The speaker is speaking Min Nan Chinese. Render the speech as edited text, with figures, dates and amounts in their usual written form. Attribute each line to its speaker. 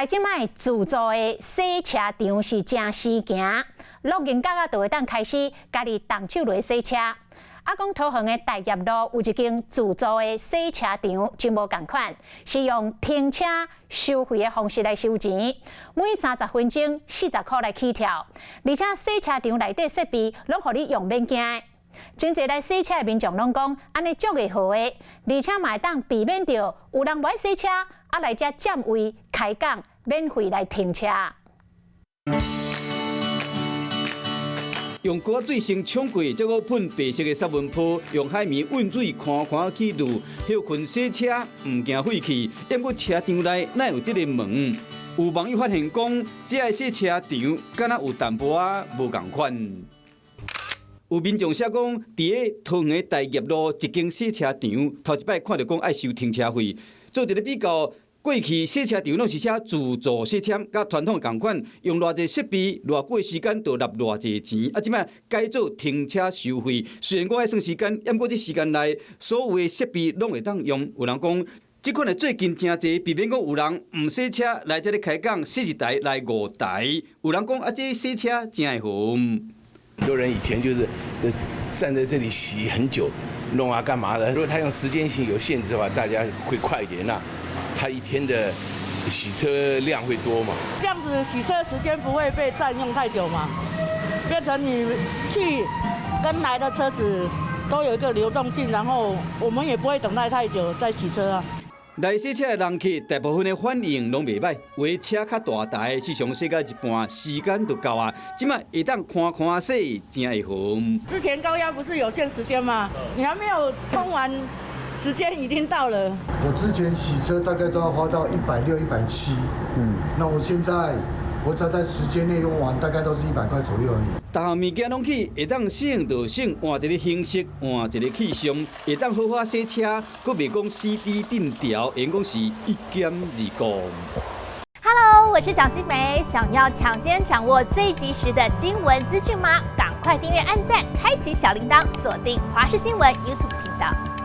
Speaker 1: 來這擺自助的洗車場是誠時行，鹿園角仔就會當開始家己動手來洗車。啊，講桃園的大業路有一間自助的洗車場，真無仝款，是用停車收費的方式來收錢，每30分鐘40箍來起跳，而且洗車場內底設備攏予你用免驚。真濟來洗車的民眾攏講，按呢足會好的，而且嘛會當避免著有人無愛洗車，啊來遮佔位開講免費來停車。
Speaker 2: 用膠仔水先沖過，再閣噴白色的殺蚊泡，用海綿溫水寬寬去濾，歇睏洗車毋驚廢氣。毋過車場內哪有這个門？有網友發現講，這个洗車場敢若有淡薄仔無仝款。有民眾寫講，佇咧桃園的大業路一間洗車場，頭一擺看著講愛收停車費，做一个比較。過去洗車場攏是寫自助洗車，佮傳統仝款，用偌濟設備、偌久的時間就納偌濟錢。啊，這擺改做停車收費，雖然講愛算時間，毋過這時間內所有的設備攏會當用。有人講，這款的最近誠濟，避免講有人毋洗車來這裡開講，洗一台來五台。有人講啊，這洗車誠會好。
Speaker 3: 很多人以前就是站在這裡洗很久，弄啊幹嘛的。如果他用時間性有限制的話，大家會快一點啦。他一天的洗車量會多嘛？
Speaker 4: 這樣子洗車時間不會被佔用太久嘛？變成你去跟來的車子都有一個流動性，然後我們也不會等待太久再洗車啊。
Speaker 2: 來洗車的人客大部分的反應攏袂䆀，有的車較大台，時常洗到一半，時間就到啊。這擺會當寬寬洗，誠會好。
Speaker 4: 之前高壓不是有限時間嗎？你還沒有充完。時間已經到了。
Speaker 5: 我之前洗車大概都要花到160、170，那我現在我只要在時間內用完，大概都是100塊左右而已。
Speaker 2: 逐項物件攏去會當省就省，換一个形式，換一个氣象，會當好好洗車，閣袂講死豬鎮牢，會講是一兼二顧。
Speaker 6: Hello，我是蔣新梅，想要搶先掌握最及時的新聞資訊嗎？趕快訂閱、按讚、開啟小鈴鐺，鎖定華視新聞 YouTube 頻道。